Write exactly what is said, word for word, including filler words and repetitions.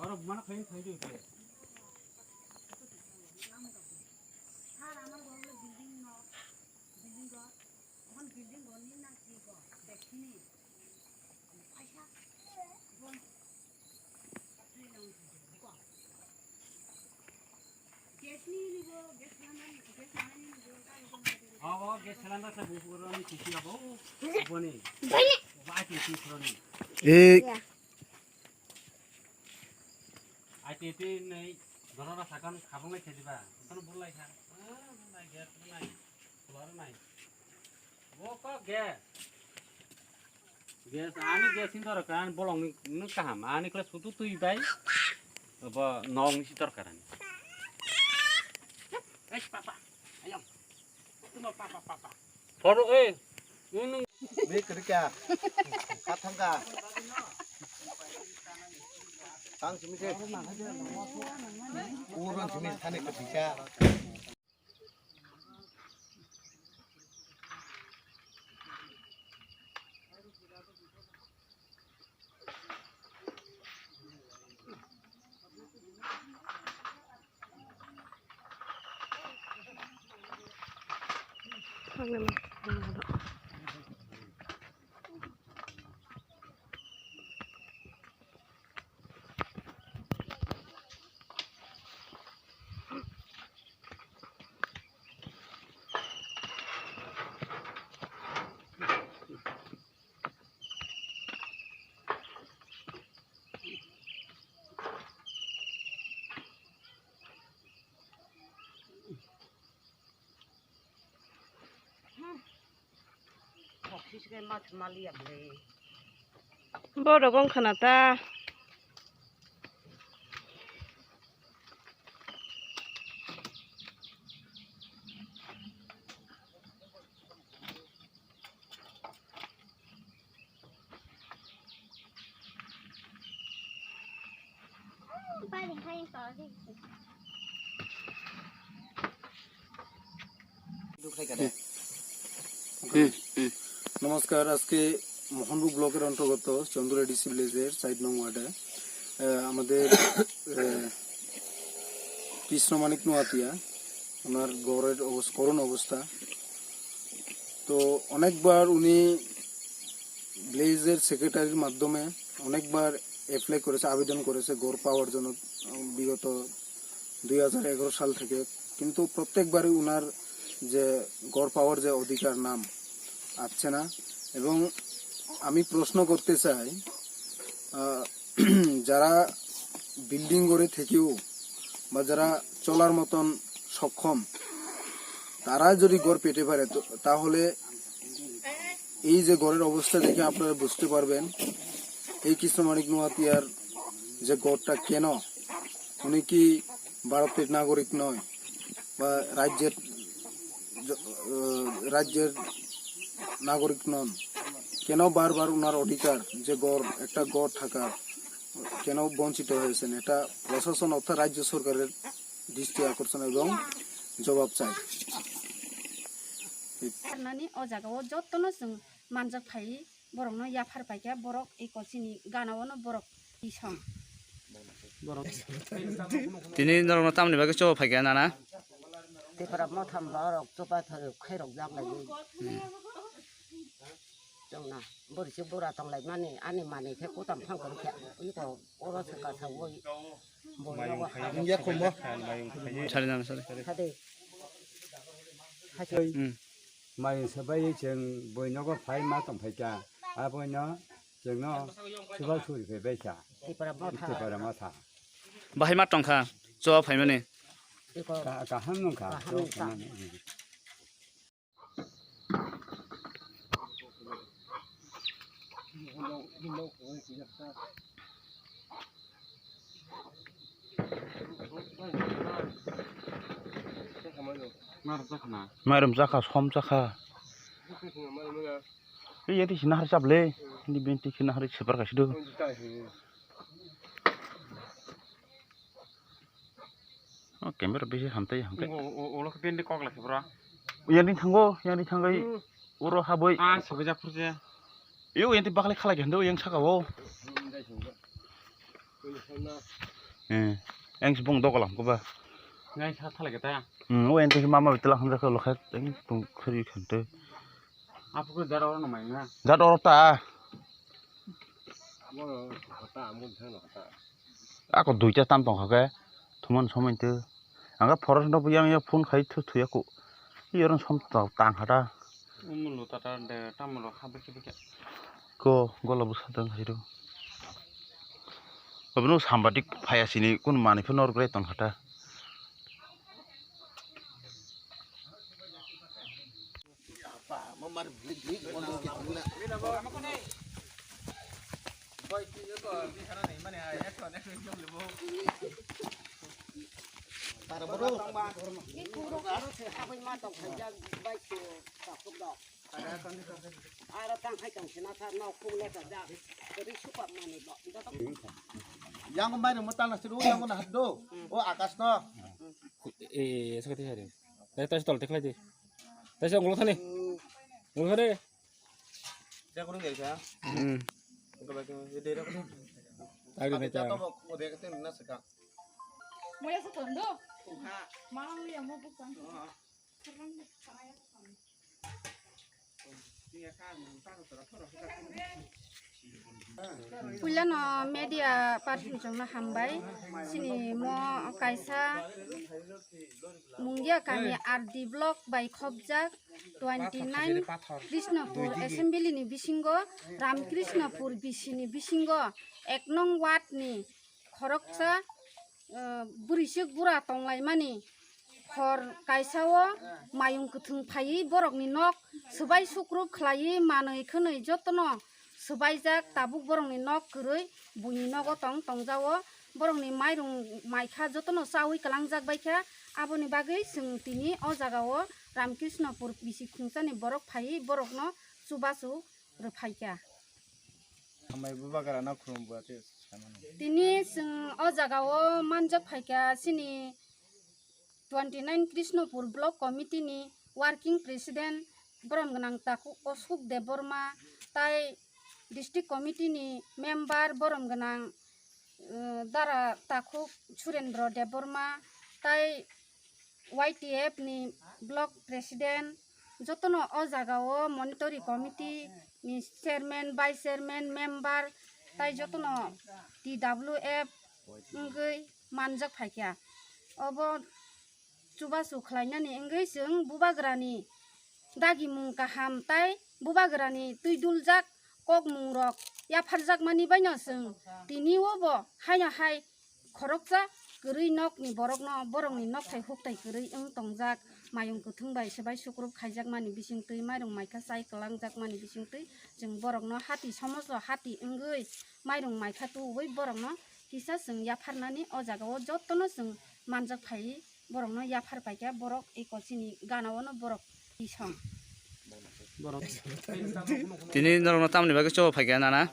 Mana khain khain de. Sir, আমার ঘর হলো বিল্ডিং ন, বিল্ডিং ঘর। এখন বিল্ডিং ঘর নিয়ে না কি ঘর? দেখিনি। পয়সা। বল। Abo gas cylinder sa buku ro ni kisi abo. Abo ni. Ba kisi ro ni. Eh. Ai te te nei, dora ra sakan khabang lai khediba. Kono bulai kha. Ah, nai gas nai. Solar nai. Wo ko gas. Gas, ani gas ni dorkar, ani bolong ni, ni kaham, ani kle sutu twi bai, bo nong ni si dorkar ani. Eish, papa, ayang, tuma papa, papa. Photo, eh, ini. Be kerja, katang ka. Tang simi se, urang simi thani kerja. Borok wng khna ta. নমস্কার, আজকে মোহনপুর ব্লকের অন্তর্গত চন্দ্র এডিসি ভিলেজের চার নং ওয়ার্ডে, আহ, আমাদের, আহ, কৃষ্ণ মানিক নোয়াতিয়া, ওনার ঘরের অবস-, করুণ অবস্থা। তো অনেকবার উনি ভিলেজের সেক্রেটারির মাধ্যমে অনেকবার অ্যাপ্লাই করেছে, আবেদন করেছে ঘর পাওয়ার জন্য, উম, বিগত দুই হাজার এগারো সাল থেকে, কিন্তু প্রত্যেকবারই উনার যে ঘর পাওয়ার যে অধিকার নাম আসছে না। এবং আমি প্রশ্ন করতে চাই, আহ, যারা বিল্ডিং ঘরে থেকেও বা যারা চলার মতন সক্ষম, তারা যদি ঘর পেতে পারে, তো তাহলে এই যে ঘরের অবস্থা দেখে আপনারা বুঝতে পারবেন এই কৃষ্ণমাণিক নোয়াতিয়ার যে ঘরটা কেন, উনি কি ভারতের নাগরিক নয় বা রাজ্যের জ-, আহ, রাজ্যের নাগরিক নন? কেন বারবার ওনার অধিকার যে ঘর, একটা ঘর থাকার, কেন বঞ্চিত হয়েছেন? এটা প্রশাসন অর্থাৎ রাজ্য সরকারের দৃষ্টি আকর্ষণ এবং জবাব চাই। Nani o jaga o jotono chwng manjak phai. Borokno yaphar paikha, borok eko chini gana-o no borok tisong. Tini norokno tamni bagwi choba phaikha nana? Tipra motham borok choba phairok khairok jak laiwi. Chwngna bwrwi se bura tong lai mani, ani manwi khe kutam thang kwrwi khe. Eko oro se kasawi. Sari nana sari. Sade. Hachi. Hmm. Mai se bai chwng bui nogo phai ma tong phai kha. Aboino chwngno chuba churi phai bai kha. Tipra motha. Tipra motha. Bahai ma tong kha, choba phaimani. Iko. Ka-, kaham nung kha. Kaham nung kha. Mairum chakha, som chakha. Ei, yang tisi nahar chap le. Ini binti khe nahar separ kaisa do. O camera bisi hamtai hamtai. O, o, o, ulo khe bindi kok lai khe bro. Yang ring thango, yang ring thangai. Hmm. Oro haboi. Ah, sabai jak phurje. Yo, yang ti bakle khala khe hando, yang saka o. Hmm, dai sungga. Ini sana. Eh, eng sibung dogolam ko ba. Ngai sa thala keta. Hmm, o ente mama bitla hamja ko lokha eng tung khri khante. Apu ko jara oro no mai na. Jat oro ta. Amo hata, amo thang no hata. Ako duita tam tong kha ke. Thuman somoi te. Ang forest no yang ya phone khai thu thu ya ko. Yoron som tang hata. Umulo tata de tamolo habri kibike. Ko gola busa tang hai ro. Abno sambadik phaya sini kun mani pho nor gre tong hata. Yang mai rwma tang na siru, yang na haddo. O Akash no. Eh, eh, eh, sakati hari. Tei, tei, tol, teklai di. Tei, tei, nguluk thani. Nguluk thani. Siya kurung ya, siya. Hmm. Engko bagi, ya, dia, dia, dia. Tadi Tapi ni jatuh cang. Mau, mau dia kata, mana sekarang? Mau yang satu, Ndo? Tungha. Malang ni yang mau bukan. Tungha. Puilano media party chwngno hambai. Chini mo kaisa Mungia kami R D block bai khopjak twenty nine Krishnapur assembly ni bisingo Ram Krishnapur B C ni bisingo ek nong ward ni khoroksa, eh, bwrwisuk bura tonglaimani hor kaisa o mayung kwthwng phaiwi borokni nok swbai sukrup khlaiwi manwi khwnwi jotono swbaijak, tabuk borokni nok kwrwi buini nogo tong tongjao. Borokni mairung maikha jotono chawi kwlangjak baikha, aboni bagwi chwng tini o jagao Ramkrishnopur bisi khungsani borok phaiwi borokno chubachu rwphaikha. Hambai bubagra no khulumbo ate samano. Tini chwng o jagao manjak phaikha chini twenty nine Krishnapur Block Committee ni Working President borom gwnang Takhuk Ashok Debbarma, tai District Committee ni member borom gwnang, eh, Dara Takhuk Surendra Debbarma, tai Y T F ni Block President, jotono o jagao Monitoring Committee ni Chairman, Vice Chairman, member, tai jotono T W F wngwi manjak phaikha. Obo chubachu khlainani wngwi chwng bubagrani dagimung kaham tai bubagrani twi duljak kokmungrok yapharjakmani baino chwng tini obo haino hai khoroksa kwrwi nokni borokno borokni nokthai hukthai kwrwi wng tongjak, mayung kwthwng bai swbai sukrup khaijakmani bisingtwi, mairung maikha chai kwlangjakmani bisingtwi chwng borokno hati somoso hati wngwi mairung maikha tubuwi borokno kisa chwng yapharnani o jagao jotono chwng manjak phaiwi borokno yaphar paikha, borok eko chini gana ono borok tisong. Tini norokno tamoni bagwi choba phaikha nana?